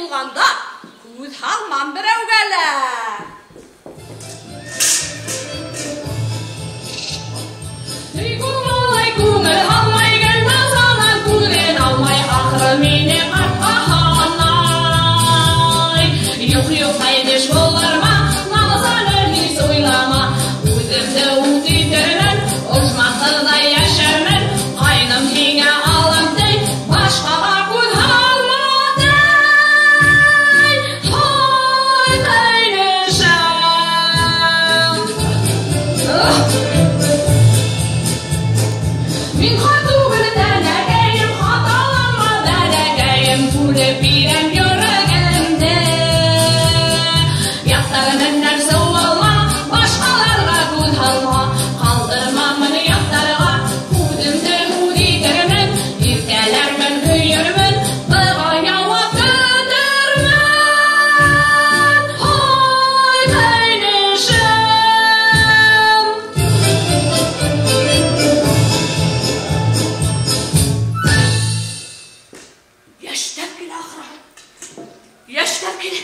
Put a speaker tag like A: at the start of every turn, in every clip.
A: булғанда күҙ һалмам берәүгә лә.
B: Малай күңел һалмай, гел Назанан күҙен алмай, ахыры мине ҡартҡа һанай. Юҡ, юҡ, ҡәйнеш булырма, Назаны һис уйлама, үҙемде ут итермен, ожмахыҙай йәшәрмен, ҡайным һиңә алам ти, башҡаға күҙ һалма ти. Һай, ҡәйнешем. Мин хат түгел тәнәкәйем, хаталанма бәләкәйем, күреп бирәм йөрәгемде. Яҡтарынан сыуалма, башҡаларға күҙ һалма, ҡалдырмамын яҡтарға, үҙемде үҙ итермен, иркәләрмен, һөйөрмөн, быға яуап көтөрмөн. Һай, ҡәйнешем.
A: Йәштәп килә ахыры. Йәштәп килә.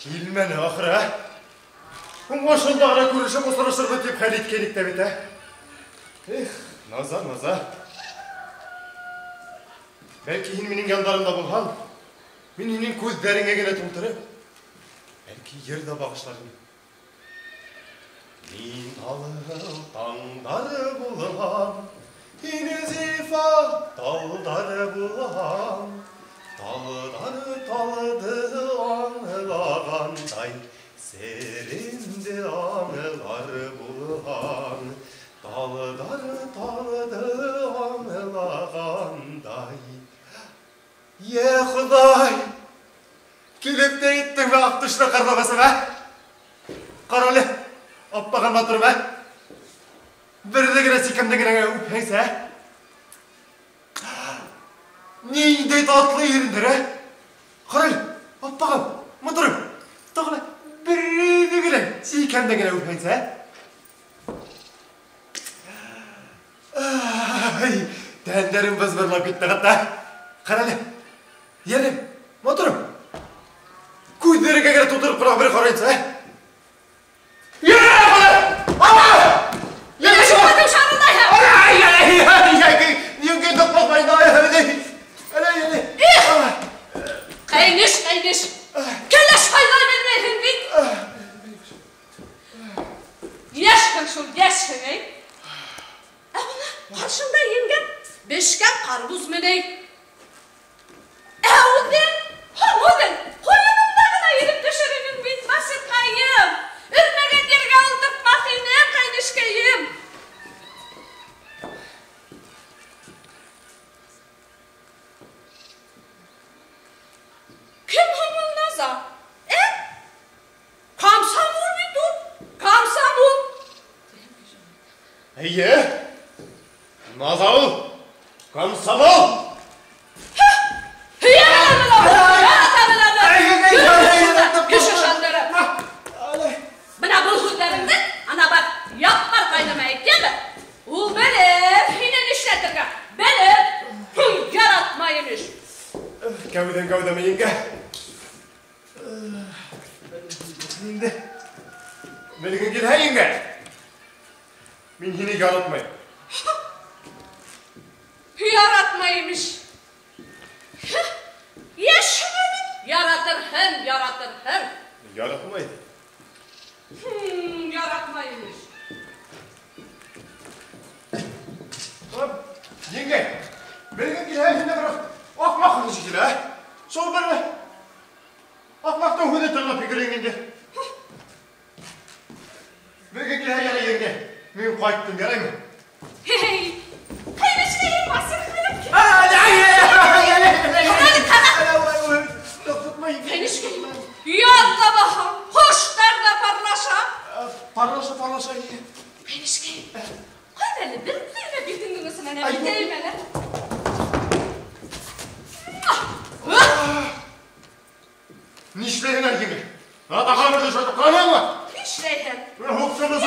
C: Килмәне ахыры, ә? Уңашында ғына күрешеп осрашырбыҙ тип хәл иткән идек тә бит, ә? Эх, Наза, Наза. Бәлки һин минең яндарымда булһаң, мин һинең күҙҙәреңә генә тултырып, бәлки йыр ҙа бағышлар инем. Мин алыл таңдары булһам, һин зифа талдары булһам, талдар талды аңлағандай, сереңде аңлар булһаң, талдар талды аңлағандай. Йә Хоҙай! Килеп тә еттеңме аҡ түшле ҡарлуғасым, ә? Ҡара әле, аппағым матурым, ә? Берҙе генә сикәмде генә үпһәңсе, ә? Ниндәй татлы ирендер, ә? Ҡара әле, аппағым, матурым, тағы ла берҙе генә сикәмде генә үпһәңсе, ә? Ай, тәндәрем бызбырлап китте хатта. Ҡара әле, йәнем, матурым, күҙҙәреңә генә тултырып ҡына бер ҡарайынсы, ә? Йә, Хоҙай! Ама! Йә,
A: Нишләтең шарылдайһың?
C: Ай, ай, ай, ай, ай, ниңә туҡтатмай инде, ай, ай, ай, ай, ай.
A: Их! Ҡәйнеш, ҡәйнеш, кәләш һайлай белмәйһең бит. Йәшһең шул, йәшһең, әй. Ә бына ҡаршыңда еңгән бешкән ҡарбуз менәй. Ә үҙең, һуң үҙең, ҡуйыныңда ғына иреп төшөр инең бит, Насирҡайым. Өрмәгән ергә ултыртмаҫ инем, ҡәйнешкәйем. Кем һуң ул Наза? Ә? Комсомол бит ул, комсомол.
C: Эйе, Наза ул, комсомол.
A: Һөйә беләме ул? Ярата беләме? Кеше ышандырып. Бына был һүҙҙәреңде ана бak, Яппар ҡайныма әйткәнме? Ул белер, һине нишләтергә, белер. Һуң яратмай имеш.
C: Кәүҙән кәүҙәме, еңгә? Инде белгең килһә, еңгә, мин һине яратмайым.
A: Яратмай имеш. Йәшһең бит. Яратырһың, яратырһың.
C: Яратмай.
A: Яратмай имеш.
C: Еңгә, белгең килһә, һине бер аҡмаҡ шикелле, ә? Шул бер аҡмаҡтың һүҙен тыңлап йөрөйһөң инде. Белгең килһә, ярай, еңгә. Мин ҡайттым, яраймы?
A: Һей, ҡәйнешкәйем, Насирҡайым.
C: Ай, ай, ай, ай, ай, ай, ай.
A: Ҡара, ҡара. Ҡәйнешкәйем, ят та баһа, ҡоштар ҙа парлаша.
C: Парлаша, парлаша, еңгә.
A: Ҡәйнешкәйем, ҡайҙа әле бер генә битеңдең осонан әйтәйем әле.
C: Нишләйһең әле, еңгә? Ҡаҡамырҙы шайтып ҡарамаңмы?
A: Нишләйһең?
C: Һуҡсымы?